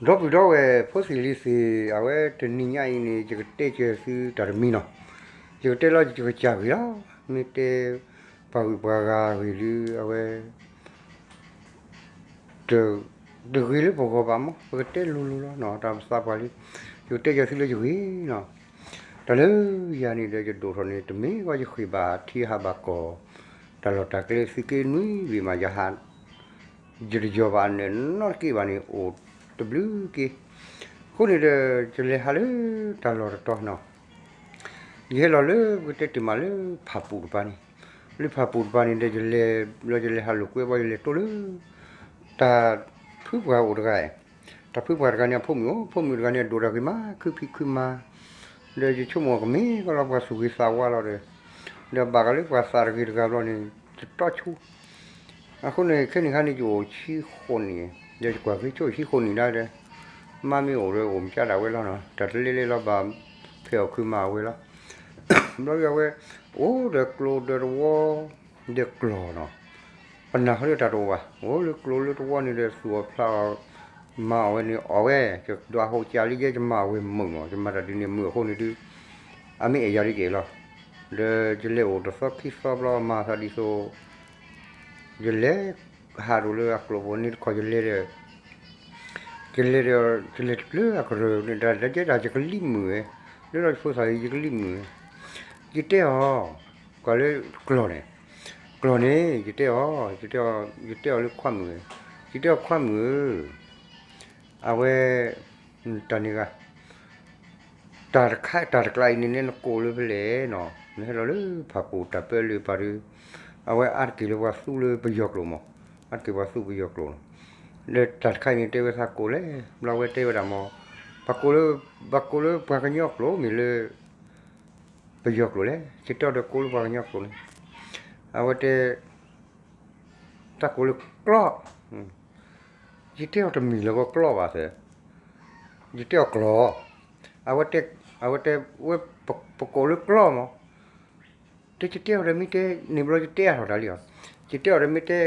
ဒီပုၢ်ဒီဝဲၢ်ဖိသ့ၣ်လံၤသ့ၣ်, အဝဲတနံၤညါအံၤန့ၣ် ယကတဲကၢၤသုတၢ်တမံၤနီၤ, ယကတဲလီၤယကစၢ်ဂ့ၢ်လီၤ, မ့ၢ်တဲ ပှၤဂုၤပှၤဂၤဂ့ၢ်ဒုး အဝဲ တဂ့ၤလၢပဂီၢ်ဘၣ်မး, ပကတဲလိၤလိၤလီၤနီၤ, တၢ်ပသးပှၢ်လံ, ယကတဲကၢၤသုလၢယဂ့ၢ်နီၤ, တၢ်လၢယၤန့ၣ်ဒီးယဒိၣ်ထီၣ်န့ၣ် တမ့ၢ်ဝဲယဃ့ၢ်ဘၣ်ထံဟးဘၣ်ကီၢ်, တၢ်လီၢ်တၢ်ကျဲသုးက့နွံဘ့ၣ်မး ယဟး ယတယီၤဘၣ်အနၢၣ်နီတက့ၢ်ဘၣ်န့ၣ် အိၣ်တဘျုးက့, အဃိန့ၣ်ဒီး ယလဲၤဟးလၢတၢ်လီၢ်တတီၤနီၤ, ယဟဲလီၤလၢပကတဲတ့ၢ်မးလၢဖၣ်ပူၣ်တပၤန့ၣ်, လၢဖၣ်ပူၣ်တပၤန့ၣ်ဒီး ယလဲၤဘျီယလဲၤဟးလိာ်ကွဲဘျီ ယလဲၤတိၢ်လၢ တၢ်ဖုပှၢ်အိၣ်တဂၤ, တၢ်ဖုပှၢ်တဂၤန့ၣ် အဖိမုၣ်အိၣ်, ဖိမုၣ်တဂၤန့ၣ် အဒိၣ်တၢ်ဂ့ၤမး ခုဖံးခုမၤ, ဒီးယဆိကမိၣ်ကမ့ၢ်ကီလီၤပှၤသူၣ်ဂ့ၤသးဝါလီၤဒီး, ဒီးဘၣ်ဃးလၢပှၤသးတဂ့ၤတဂၤဘျီန့ၣ် ယတီဆိ အဃိန့ၣ် ခဲနံၣ်ခါန့ၣ် ယအိၣ်ဆံဃိးနံၣ်, ဒီးယကွၢ်ဂ့ၤဆိၣ်ဆံဃိးနံၣ်ဒၣ်ဒီး, မါမ့ၢ်အိၣ်ဒီးအိၣ်မ့ၢ်ကဒါဝဲလီၤနီၤ, တၢ်တလဲလဲလီၤဘၣ်, ဖဲအီၣ်ခုမၤအဝဲလီၤ, ဘျီဒ်အဝဲ အိၣ်ဒီးကျိၤဒီးတဝီ, ဒီးကျီၢ်နီၤ, ပနၢ်ဟူလၢတၢ်တအိၣ်ဘၣ်, အိၣ်လၢကျိၤလၢတဝီန့ၣ်ဒီး သူၣ်အီၣ်ဖျးအီၣ်, မၤအီၣ်ဝဲန့ၣ်အီၣ်ဝဲ, ယဒွးဟိးကၢ်လံယဲ ယမၤအဝဲမုာ်မး, ယမၤတၢ်ဒ်န့ၣ်မုာ်အဃိန့ၣ်ဒုး, အမ့ၢ်အဲၣ်ယၤဒ်က့ၤလီၤ, ဒီးယလဲၤအိၣ်တသီခံသီဘျီ မၤသးဒ်သိး ယလဲၤဟးဒိၣ်လၢအကျိၤဘိန့ၣ်တခီ ယလဲၤဒီး, ယလဲၤဒီး ယလဲၤလၢအကရၢၢ်န့ၣ် တၢ်ဒ်တၢ်ယကလံၤမုာ်ဝဲ, လၢလီၤယဖိသၣ်အံၤ ယကလံၤမုာ်ဝဲ, ယတဲအီၤ, ကွၢ်လၢကျီၢ်န့ၣ်, ကျီၢ်န့ၣ် ယတဲအီၤ, ယတဲအီၤလၢခွါမုၣ်, ယတဲအီၤခွါမုၣ်ဧၢ, အဝဲ တၢ်န့ၣ်ဂ့ၤ တၢ်တခါ တၢ်တကျါအံၤန့ၣ် နကိးလၢဖဲလဲၣ်နီၤ, နဟဲလီၤလၢဖၣ်ပူၣ်တၢ်ပၢလၢပှၤဒီး, အဝဲအါတက့ၢ်လၢပှၤသူလၢပယီၤကျိာ်မး, အါတက့ၢ်ပှၤသူပယီၤကျိာ်လီၤ, လၢတၢ်တခါအံၤန့ၣ် တဲဝဲသးကိးလဲၣ်, ဘျီဝဲတဲဝဲဒၣ်မး, ပှၤကိးလၢ, ပှၤကိးလၢပှၤကညီကျိာ်မ့ၢ်လၢ ပယီၤကျိာ်လဲၣ်, ယတဲအီၤဒီးကိးလၢပှၤကညီကျိာ်န့ၣ်, အဝဲတဲ တၢ်ကိးလၢကျီၢ်, ယတဲအီၤတမံၤလၢၤဂီၢ်ကျီၢ်ဘၣ်သ့, ယတဲအီၤကျီၢ်, အဝဲတဲ, အဝဲတဲဝဲ ပကိးလၢကျီၢ်မး, တဲယတဲအီၤဒီးမ့ၢ်တဲန့ၣ်ဘျီ ယတဲအါထီၣ်တၢ်လံအီၤ, ယတဲအီၤဒီးမ့ၢ်တဲ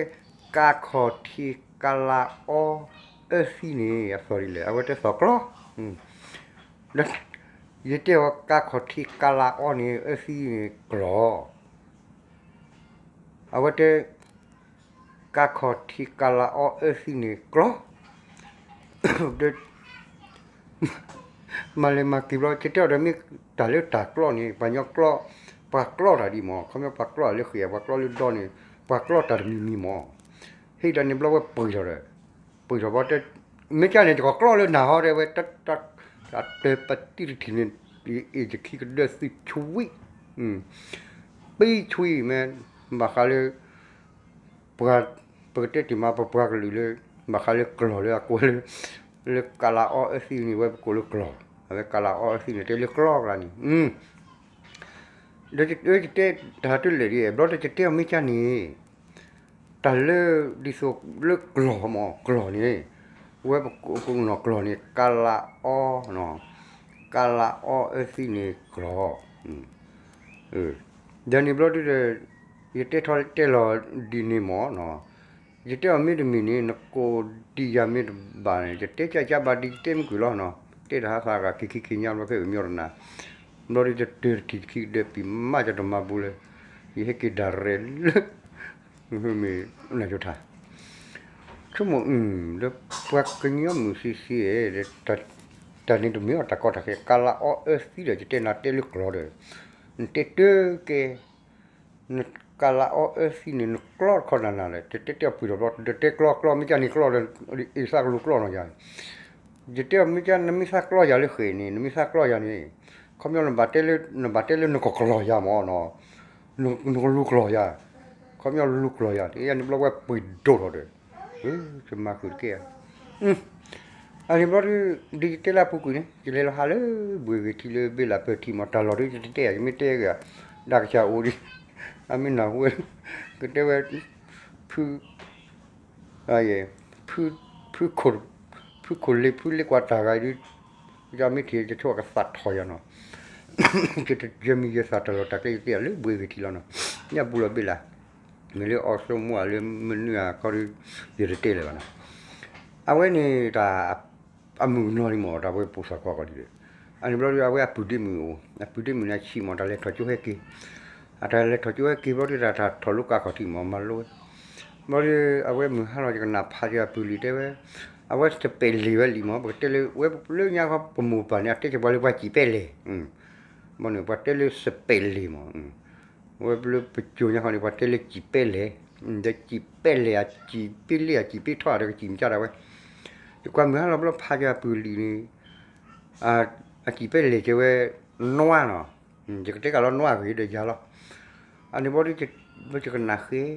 ကးခီၣ်ထံးကလးအီအၢသံန့ၣ် အသီၣ်ဒ်လဲၣ်, အဝဲတဲသီၣ်ကျီၢ်, ဒီး ယတဲအီၤ ကးခီၣ်ထံးကလးအီန့ၣ် အၢသံန့ၣ်ကျီၢ် အဝဲတဲ ကးခီၣ်ထံးကလးအီအၢသံန့ၣ်ကျီၢ်, ဒီး မၤလဲၤမၤက့ၤဘျီ ယတဲအီၤဒီးမ့ၢ်တၢ်လၢတၢ်ကျီၢ်န့ၣ် ပှၤကညီကျီၢ်, ပှၤကျီၢ်တၢ်ဒ်မး, ခီပညီပှၤကျီၢ်လၢဃ့ၣ် ပှၤကျီၢ်လၢဒီန့ၣ် ပှၤကျီၢ်တၢ်တမံၤမံၤမး, ဟ့ၣ်ဒီးန့ၣ်ဘျီဝဲပှ့ၤထီၣ်ဒီး, ပှ့ၤထီၣ်ဘျီတဲ မ့ၢ်ကၢ်န့ၣ် ယကကျီၢ်လၢနၤဟီ တဲဝဲ, တၢ်တၢ်ပတံၢ်တထံၣ်န့ၣ် ယခံကဒၢသုဆွံ, ပံဆွံမ့ၢ် ဘၣ်ဃးလၢ ပှၤ ပကတဲတ့ၢ်မး ပပှၤကလုာ်လၢ ဘၣ်ဃးလၢကျီၢ်လၢအကိးလၢ လၢကလးအီအၢသံန့ၣ် ဝဲပကိးလၢကျီၢ်, အဝဲကလးအီအၢသံန့ၣ် တဲလၢကျီၢ်ကျါန့ၣ်, ဒီးယတဲတၢ်တလဲၣ်ဒ် ဘျီဒီးယတဲအီၤမ့ၢ်ကၢ်န့ၣ် တၢ်လၢ ဒ်သိးလၢကျီၢ်မး ကျီၢ်န့ၣ် ဝဲပကိးနီၢ်ကျီၢ်န့ၣ် ကလးအီ, ကလးအီအၢသံန့ၣ်ကျီၢ်, ဒီးန့ၣ်ဘျီဒုဒီး ယတဲထီၣ်တဲလီၤဒ်န့ၣ်မးနီၤ, ယတဲအီၤမ့တမ့ၢ်န့ၣ် နကိးဒံးယၤမ့ၢ်တဘၣ်န့ၣ် ယတဲကၢ်ကၢ်ဘၣ်ဒ်ယတဲမုၢ်ကွံာ်လီၤနီၤ, တဲတဟါသးဂၤခံခံခံညါဘျီဖဲအမ့ၢ်တနၤ, ဘျီဒုယတၢတထံၣ်ခံကဒၢပံၤမး ယတမၤဘူးလၢ ယဟဲက့ၤဒၣ်ရဲၣ်လၢ မ့ၢ်နၢ်ယိထါ ဆိကမိၣ်အၢ လၢပှၤကညီမုၣ်ဆံးဆံး တၢ်န့ၣ်တမ့ၢ်အီၤတၢ်ကီတၢ်ခဲ ကလးအီအၢသံဒီး ယတဲနၤတဲလၢကျီၢ်ဒီး နတဲတကဲ နကလးအီအၢသံန့ၣ် နကျီတခီနၤနၤလဲၣ် တတဲတဲအီၤပှံၤထီၣ်ဘျီ တတဲကျီကျီ မ့ၢ်ကၢ်န့ၣ်ကျီဒီး အသးကလူၤကျီနီၤယၤ ယတဲအီၤမ့ၢ်ကၢ် နမ့ၢ်သးကျီယၤလၢဃဲၤန့ၣ် နမ့ၢ်သးကျီယၤန့ၣ် ခီပညီနဘၣ်တဲလၢ နဘၣ်တဲလၢနကကျီယၤမးနီၤ နကလူၤကျီယၤ ခီပညီလူၤကျီယၤ တယၤန့ၣ်ဘျီဝဲပှ့ၤဒိၣ်ထီၣ်ဒီး ယမၤဃုာ်တကဲဧါ အန့ၣ်ဘျီဒု ဒ်ယတဲလၢအပူၤကွံာ်န့ၣ် ယလဲၤလီၤဟးလၢဘှ့ၣ်ဂ့ၤထံးလၢဘ့လးပၢၢ်ထံးမး တၢ်လီၢ်ဒု ယတတဲယၤ ယမ့ၢ်တဲဂ့ၤ ဒၣ်ကစၢ်အိၣ်ဒံး အမ့ၢ်နၢ်ဟူဝဲ ကတဲဝဲ ဖု ဖု ဖုခိၣ်လ့ၤ ဖုလ့ၤကွၢ်တၢ်ဂၤဒု ယမ့ၢ်ထံၣ် ယဆိကသးထီၣ်ယၤနီၤ ယမံၤယသးတၢ်လီၢ်တၢ်ကျဲ ယတဲယၤလၢဘှ့ၣ်ဂ့ၤထံးလီၤနီၤ ညၣ်ဘူးလီၤဘ့လး မ့ၢ်လၢအီၤစိမိၣ်ဧါ လၢမနုၤဧါခီဒု ယတတဲလၢၤဘၣ်နီၤ အဝဲန့ၣ်တၢ် အမုၢ်ကနီၤလံမး တၢ်ဝဲပိာ်သးခွါကီးဒ်လဲၣ်. အန့ၣ်ဘျီဒီး အဝဲအပုၢ်ဒ့မုၣ်အိၣ် အပုၢ်ဒ့မုၣ်န့ၣ်ဆံးမး တၢ်လဲၤထီၣ်ကၠိဟဲက့ၤ, အတၢ်လဲၤထီၣ်ကၠိဟဲက့ၤဘျီဒီး တၢ်ထီၣ်လိကါခီၣ်ထံးမး မၤလိဝဲ, ဘျီဒီး အဝဲမုၢ်ဟါလီၤ ယကနၣ်ဖးက့ၤအပုၢ်လံာ်တဲဝဲ, အဝဲစပဲးလ့ၢ်ဝဲလံမး ပကတဲလၢ ဝဲလၢညါခီပမိၢ်ပၢ်န့ၣ် အတဲက့ၤပှၤလၢပှၤစံးပဲလဲၣ်, ဘၣ်န့ၣ် ပှၤတဲလၢစပဲးလ့ၢ်မး ဝဲလၢပစိၤညါခီန့ၣ် ပှၤတဲလၢစံးပဲလဲၣ်, ဒီးစံးပဲလဲၣ် အစံးပ့လ့ၣ် အစံးပ့ထီၣ် ဒီးကစံးမကၢ်ဒၣ်ဝဲ, ယကွၢ်မုၢ်ဟါလီၤဘျီဖးက့ၤအပုၢ်လံာ်န့ၣ်, အစံးပဲလဲၣ်ကဲဝဲ နွါနီၤ, ယကတဲက့ၤလီၤနွါဂ့ၤဒီးယၤလီၤ, အန့ၣ်ဘျီဒီး ယကနၣ်ဃ့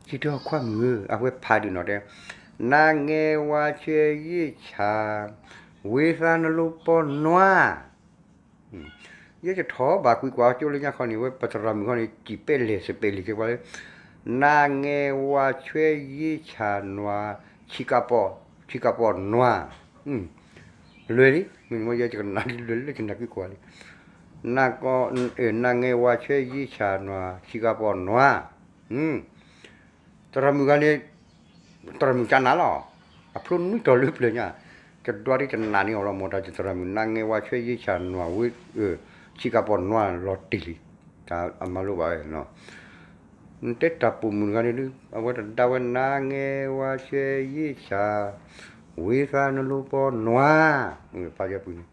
ယတဲအီၤခွါမုၣ်ဧၢ အဝဲဖးဒုးနီၤတဲ, နါငဲဝါဆွဲယ့ၣ်ဆၣ် ဝံသးနလိပီနွါ ယဲယထီၣ်ဘၣ်ကွံာ်ကွၢ်ကၠိလၢညါခီန့ၣ် ဝဲပသရၣ်မုၣ်ခီန့ၣ် စံးပဲလဲၣ်စပဲးလ့ၢ်ကဲပှၤလၢ နါငဲဝါဆွဲယ့ၣ်ဆၣ်နွါ ဆံးကပီၤ ဆံးကပီၤနွါ, လွဲၢ်လံ, မ့ၢ်ယဲယကနၣ်လံလွဲၢ်လၢယနၢ်ကွံာ်ကွၢ်လံ, နါငဲဝါဆွဲယ့ၣ်ဆၣ်နွါ ဆံးကပီၤနွါ, သရၣ်မုၣ်ဂၤန့ၣ် သရၣ်မုၣ်ကနၣ်လီၤ, အဖျိနွံတီၤလၢပျၢၤညါ, ကဒွးဒ်ကနၣ်န့ၢ်အီၤလီၤ မ့ၢ်တၢ်ယသရၣ်မုၣ် နါငဲဝါဆွဲယ့ၣ်ဆၣ်နွါဝံ ဆံးကပီၤနွါလီၤတံၢ်လံ, တၢ်အမၤလိဘၣ်ဝဲ, နတဲတၢ်ပိာ်မုၣ်တဂၤန့ၣ်ဒုး အဝဲတဒါဝဲ နါငဲဝါဆွဲယ့ၣ်ဆၣ် ဝံသးနလိပီနွါ, ဖးယပူၤန့ၣ်,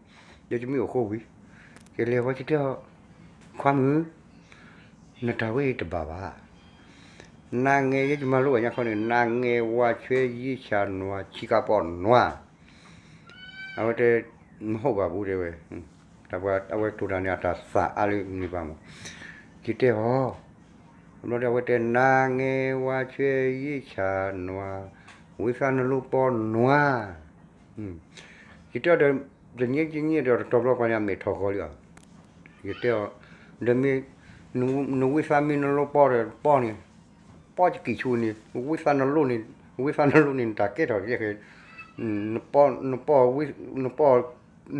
ယတမ့ၢ်အိၣ်ဃိဝံၤ, ယလဲၤဝဲယတဲအီၤ, ခွါမုၣ် နတၢ်ဝဲအံၤတဘၣ်ဘၣ်, နါငဲ ယဲယမၤလိဘၣ်ညါခီန့ၣ် နါငဲဝါဆွဲယ့ၣ်ဆၣ်နွါ ဆံးကပီၤနွါ, အဝဲတဲ မဟုတ်ပါဘူး တဲဝဲ, တၢ်ပှၤအဝဲတိၢ်တၢ်န့ၣ် အတၢ်သးအါလၢန့ၣ်ဘၣ်မး, ယတဲအီၤ, ဘျီဒီးအဝဲတဲ နါငဲဝါဆွဲယ့ၣ်ဆၣ်နွါ ဝံသးနလိပီနွါ, ယတဲအီၤဒီး တနံၤတနံၤဒီးတတီၤဘျီပှၤန့ၣ် အမဲာ်ထီၣ်ဃီလံဧါ, ယတဲအီၤ, ဒီးမ့ၢ် နဝံသးမ့ၢ်နလိပီဒီးပီန့ၣ်, ပီယကံၢ်ဆူၣ်န့ၣ် ဝံသးနလိန့ၣ်, ဝံသးနလိန့ၣ် နတၢ်ကဲထီၣ်ကဲဃဲ, နပီ နပီ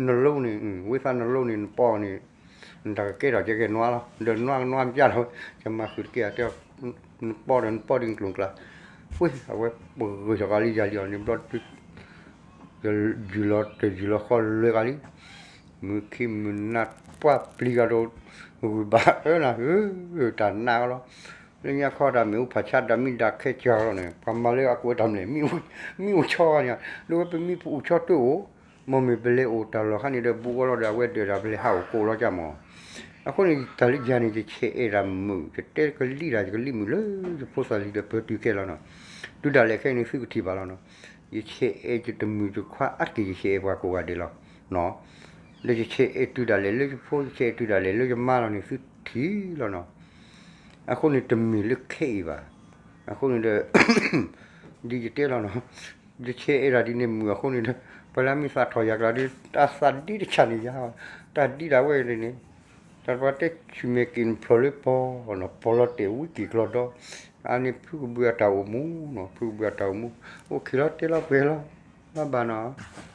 နလိန့ၣ် ဝံသးနလိန့ၣ် နပီန့ၣ် နတၢ်ကကဲထီၣ်ကဲဃဲနွါလီၤ, ဒီးနွါကနွါမ့ၢ်လီၤ, ယမၤဃုာ်တက့ၢ် တဲအီၤ, နပီဒီးနပီဒ်ကျိၤကျါ, ပှ့ၤ အဝဲပဂၢၢ်ထီၣ်ကးလံယၤလံအီၤန့ၣ်ဘျီ ယုၢ်လီၤတယုၢ်လီၤဃီလွဲၤကးလံ, မုၢ်ခံမုၢ်နၤပှၢ်ပျံၤကဒီး, ဂုၤဘၣ်အၢနၤဧၢ, တၢ်နာ်အီၤလီၤ, လၢညါခီတၢ်မ့ၢ်အိၣ်ဖးဆါတၢ်မ့ၢ်ဒၣ်ခဲကၢ်လီၤန့ၣ် ပှၤမၤလၢအကွဲးတၢ်မလဲၣ်, မ့ၣ်အူဆီဂၤန့ၣ်, ဒီးဝဲပမ့ၢ်ပအူဆီတအိၣ်, မ်မ့ၢ်ပလဲၤအိၣ်တၢ်လီၢ်ခါန့ၣ်ဒီး ဘူးကီလီၤဒီး အဝဲဒၢးတၢ်ပလဲၤဟးအိၣ်ကိးလီၤကၢ်မး, အဃိန့ၣ် တၢ်လၢယၤန့ၣ် ယဆဲးအဲၣ်တၢ်မုာ် ယတဲကလံၣ်တၢ် ယကလံၣ်မုာ်လၢယဖိသၣ်လံဒီးပၢတုၤခဲလီၤနီၤ, တုၤဒၣ်လဲာ်ခဲအံၤန့ၣ် သုကထံၣ်ဘၣ်လီၤနီၤ, ယဆဲးအဲၣ်ယတမုာ်ယခွါအါတက့ၢ် ယဆဲးအဲၣ်ပှၤကိးဂၤဒဲးလီၤ, ဒီးယဆဲးအဲၣ်တုၤဒၣ်လဲာ်လၢယဖိ ယဆဲးအဲၣ်တုၤဒၣ်လဲာ်လၢယမါလီၤန့ၣ် သုထံၣ်လီၤနီၤ, အဃိန့ၣ်တမ့ၢ်လၢခဲအံၤဘၣ်, အဃိန့ၣ်ဒီး ဒ်ယတဲလီၤနီၤ, ယဆဲးအဲၣ်တၢ်ဒ်န့ၣ်မုာ်အဃိန့ၣ်ဒီး ပှၤလၢမ့ၢ်သးထီၣ်ယၤကျါဒီး တၢ်သးဒ်တဆၣ်န့ၣ်ယၤ, တၢ်ဒ်ဒၣ်ဝဲန့ၣ်န့ၣ်, တၢ်ပှၤတဲဆူၣ်မဲာ်က့ၤနဖျိးလၢပီၤနီၤ, ပီၤလီၤတဲာ်ဝံက့ၤကျီဒီး, အန့ၣ်ဖုကဘုးအတၢ်အိၣ်မူနီၤ, ဖုကဘုးအတၢ်အိၣ်မူ, အိၣ်ခံလီၤတဲလီၤပှဲၤလီၤ, လီၤဘၣ်နီၤ.